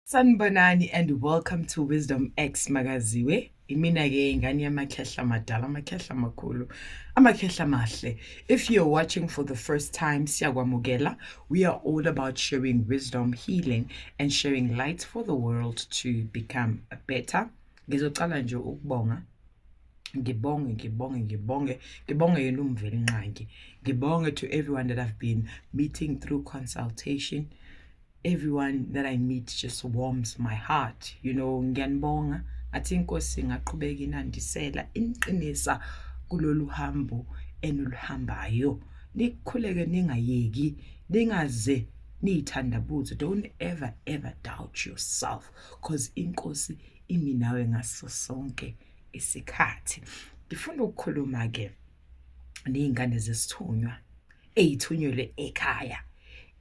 Sanibonani and welcome to Wisdom X Magaziwe. Imina ke ingane yamakhehla amadala, amakhehla amakhulu, amakhehla amahle. If you're watching for the first time, siyakwamukela. We are all about sharing wisdom, healing and sharing light for the world to become better. Ngizocala nje ukubonga, ngibonge, ngibonge, ngibonge, ngibonge yena uMvelinqangi. Ngibonge to everyone that I've been meeting through consultation. Everyone that I meet just warms my heart. Ngiyanibonga, athi inkosi ingaqhubeka inandisela, iniqinisa kulolu hambo enuluhambayo. Nikhuleke, ningayeki, ningaze niyithandabuze. Don't ever ever doubt yourself, 'cause inkosi imi nawe ngaso sonke isikhathi. Ngifuna ukukhuluma ke nezingane zesithunywa eyithunyelwe ekhaya,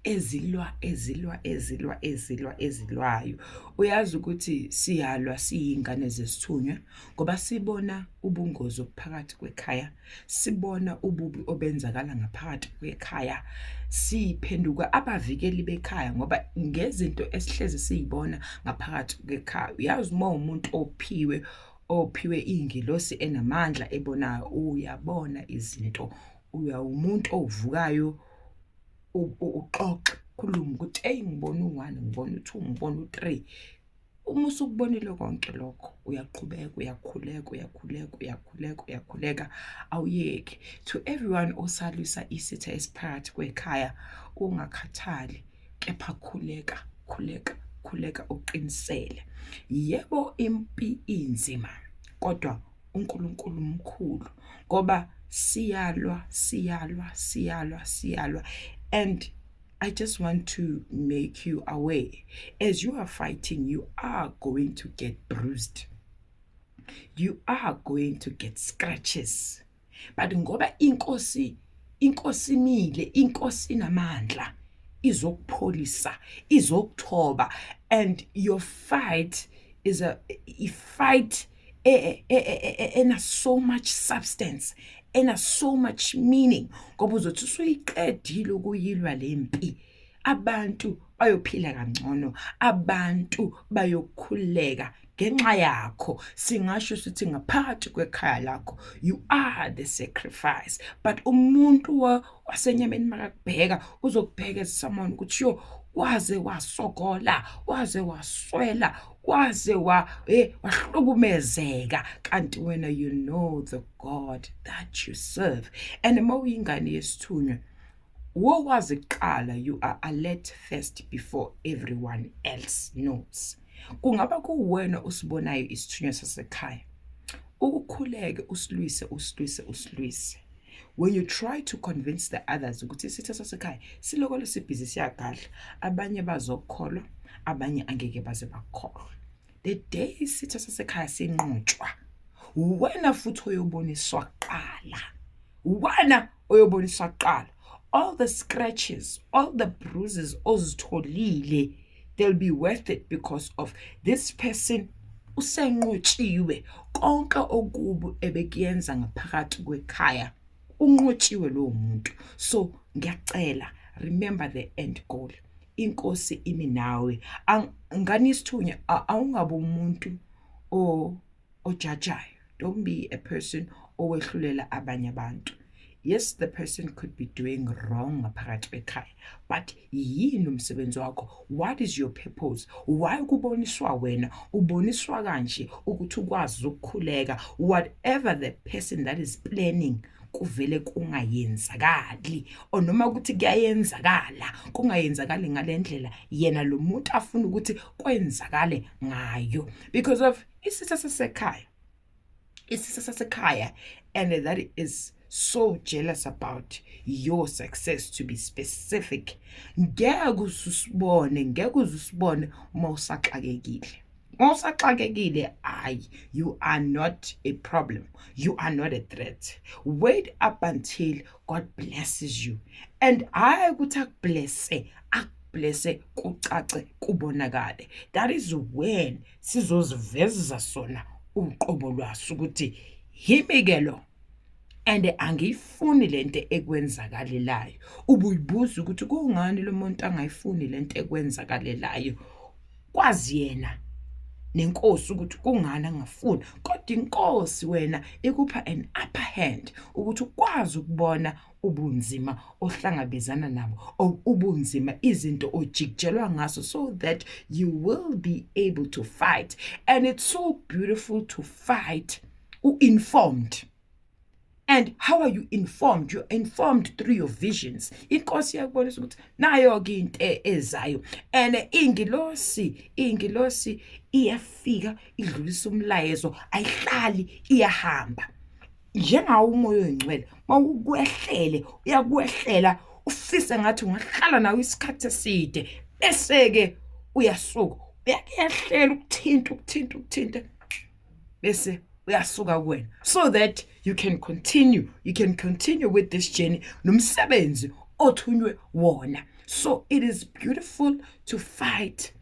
ezilwa, ezilwa, ezilwa, ezilwa, ezilwayo. Uyazi ukuthi siyalwa siyingane zesithunywa ngoba sibona ubungozi obuphakathi kwekhaya, sibona ububi obenzakala ngaphakathi kwekhaya. Siphenduka abavikeli bekhaya ngoba ngezinto esihlezi siyibona ngaphakathi kwekhaya. Uyazi, uma umuntu ophiwe ingilosi enamandla ebonayo, uyabona izinto. Uya umuntu ovukayo, uxoxe, khulume ukuthi, "Eyi, ngibona u-one, ngibona u-two, ngibona u-three." Uma usukubonile konke lokho, uyaqhubeka, uyakhuleka, uyakhuleka, uyakhuleka, uyakhuleka, awuyeki. To everyone osalwisa isitha esiphakathi kwekhaya, ungakhathali, kepha khuleka, khuleka, khuleka, uqinisele. Yebo, impi inzima, kodwa uNkulunkulu mkhulu, ngoba siyalwa, siyalwa, siyalwa, siyalwa. And I just want to make you aware, as you are fighting, you are going to get bruised, you are going to get scratches, but ngoba inkosi, inkosi imile, inkosi inamandla, izokupholisa, izokuthoba. And your fight is a fight ena so much substance, ena so much meaning, ngoba uzothi usuyiqedile ukuyilwa lempi, abantu bayophila kangcono, abantu bayokhululeka ngenxa yakho. Singasho sithi ngaphakathi kwekhaya lakho, you are the sacrifice. But umuntu wasenyameni makakubheka, uzokubheka as someone ukuthi, yo, waze wasokola, waze waswela, waze wa wahlukumezeka. Kanti wena, you know the God that you serve. And uma uyingane yesithunywa, wowazi kuqala, you are alert first before everyone else knows. Kungaba kuwena usibonayo isithunywa sasekhaya, ukukhuleke, usilwise, usilwise, usilwise. When you try to convince the others ukuthi isitha sasekhaya silokole sibhizi siyagadla, abanye bazokukholwa, abanye angeke baze bakukholwe. The day isitha sasekhaya sinqotshwa, wena futhi oyoboniswa kuqala, wena oyoboniswa kuqala. All the scratches, all the bruises ozitholile, they'll be worth it because of this person usenqotshiwe. Konke okubi ebekuyenza ngaphakathi kwekhaya, unqotshiwe lowo muntu. So ngiyacela, remember the end goal. Inkosi imi nawe. Ngani isithunywa, awungabe umuntu o ojajayo. Don't be a person owehlulela abanye abantu. Yes, the person could be doing wrong ngaphakathi kwekhaya, but yini umsebenzi wakho? What is your purpose? Why kuboniswa wena, uboniswa kanje? Ukuthi ukwazi ukukhuleka, whatever the person that is planning kuvele kungayenzakali, or noma ukuthi kuyayenzakala, kungayenzakali ngalendlela yena lo muntu afuna ukuthi kwenzakale ngayo, because of isitha sasekhaya, isitha sasekhaya, and that is so jealous about your success. To be specific, ngeke uzusibone, ngeke uzusibone uma usaxakekile. Uma usaxakekile, ayi, you are not a problem, you are not a threat. Wait up until God blesses you, and hayi ukuthi akublesse, akublesse kucace, kubonakale. That is when sizoziveza sona uqobo lwaso ukuthi yimi ke lo, and angiyifuni lento ekwenzakalelayo. Ubuyibuza ukuthi kungani lo muntu angayifuni lento ekwenzakalelayo. Kwazi yena nenkosi ukuthi kungani angafuni, kodwa inkosi wena ikupha an upper hand ukuthi ukwazi ukubona ubunzima ohlangabezana nabo, ubunzima izinto ojikijelwa ngaso, so that you will be able to fight. And it's so beautiful to fight u-informed. And how are you informed? You're informed through your visions. Inkosi iyakubonisa ukuthi nayo-ke into ezayo. And ingilosi iyafika idlulisa umlayezo, ayihlali, iyahamba. Njengawo umoya oyingcwele, mawukwehlele, uyakwehlela, ufise ngathi ungahlala nawe isikhathi eside, bese-ke uyasuka, uyakuyehlela ukuthinta, ukuthinta, ukuthinta, bese uyasuka kuwena, so that you can continue with this journey nomsebenzi othunywe wona. So it is beautiful to fight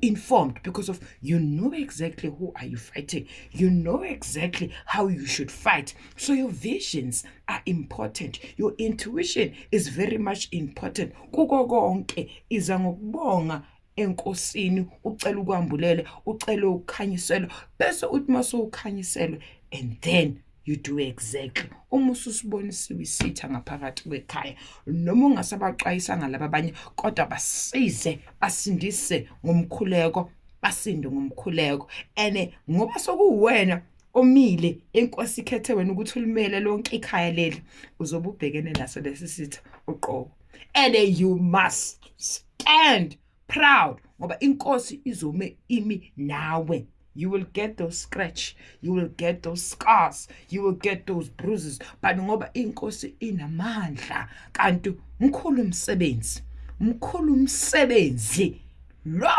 informed because of you know exactly who are you fighting, you know exactly how you should fight. So your visions are important, your intuition is very much important. Kuko konke, iza ngokubonga enkosini, ucela ukwambulele, ucela ukukhanyiselwa, bese uthi mase ukhanyiselwe, and then you do exactly. Uma ususibonisiwe isitha ngaphakathi kwekhaya, noma ungasabaxwayisanga laba abanye, kodwa basize, basindise ngomkhuleko, basinde ngomkhuleko. And ngoba sokuwena omile, inkosi ikhethe wena ukuthi ulimele lonke ikhaya leli, uzobe ubhekene naso lesi sitha uqobo, and you must stand proud ngoba inkosi izome imi nawe. You will get those scratch, you will get those scars, you will get those bruises, but ngoba inkosi inamandla, kanti mkhulu umsebenzi, mkhulu umsebenzi lo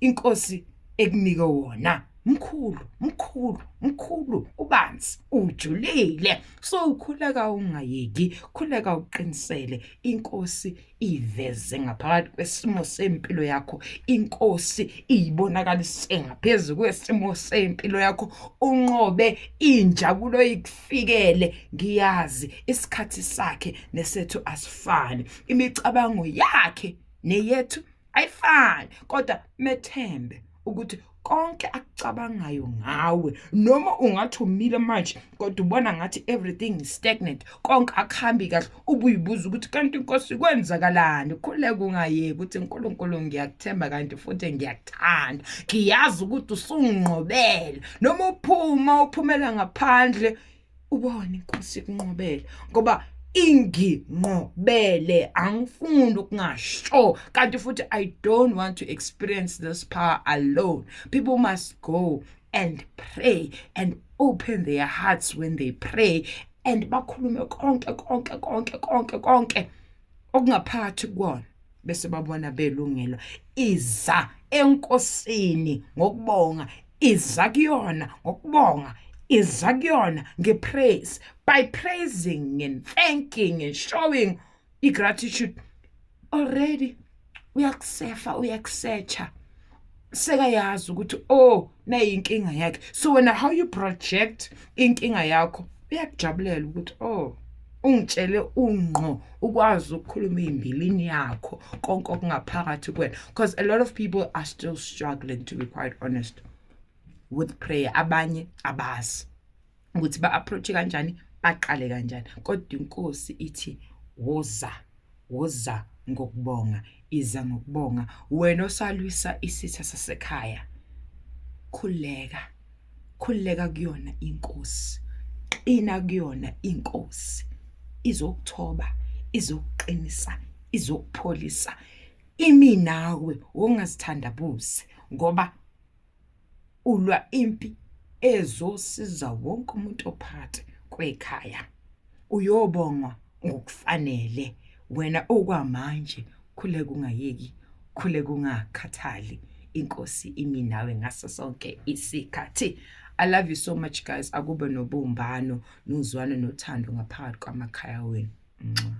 inkosi ekunike wona, mkhulu, mkhulu, mkhulu, ubanzi, ujulile. So ukhuleka ungayeki, khuleka uqinisele, inkosi iveze ngaphakathi kwesimo sempilo yakho, inkosi iyibonakalise ngaphezulu kwesimo sempilo yakho, unqobe, injabulo ikufikele. Ngiyazi isikhathi sakhe nesethu asifani, imicabango yakhe neyethu ayifani, kodwa methembe ukuthi konke akucabangayo ngawe, noma ungathi umile manje kodwa ubona ngathi everything is stagnant, konke akuhambi kahle, ubuyibuza ukuthi kanti inkosi kwenzakalani, khuleka ungayeki ukuthi uNkulunkulu ngiyakuthemba, kanti futhi ngiyakuthanda, ngiyazi ukuthi usunginqobele. Noma uphuma, uphumela ngaphandle, ubone inkosi ikunqobele, ngoba inginqobele, angifuni ukungasho, kanti futhi I don't want to experience this power alone. People must go and pray and open their hearts when they pray and bakhulume konke, konke, konke, konke, konke okungaphakathi kubona, bese babona belungelwa. Iza enkosini ngokubonga, iza kuyona ngokubonga, iza kuyona ngepraise. By praising and thanking and showing igratitude already, uyakusefa, uyakusearcha, sekayazi ukuthi oh, nayinkinga yakhe. So wena, how you project inkinga yakho, uyakujabulela ukuthi oh, ungitshele ungqo, ukwazi ukukhuluma imbilini yakho, konke okungaphakathi kuwena, because a lot of people are still struggling, to be quite honest, with prayer. Abanye abazi ukuthi ba-approach kanjani, baqale kanjani, kodwa inkosi ithi woza, woza ngokubonga, iza ngokubonga. Wena osalwisa isitha sasekhaya, khuleka, khuleka kuyona inkosi, qina kuyona inkosi, izokuthoba, izokuqinisa, izokupholisa, imi nawe, ungazithandabuzi, ngoba ulwa impi ezosiza wonke umuntu ophakathi kwekhaya. Uyobongwa ngokufanele. Wena okwamanje khuleka ungayeki, khuleka ungakhathali, inkosi imi nawe ngaso sonke isikhathi. I love you so much, guys. Akube nobumbano, nozwano, nothando ngaphakathi kwamakhaya wenu. Mwah.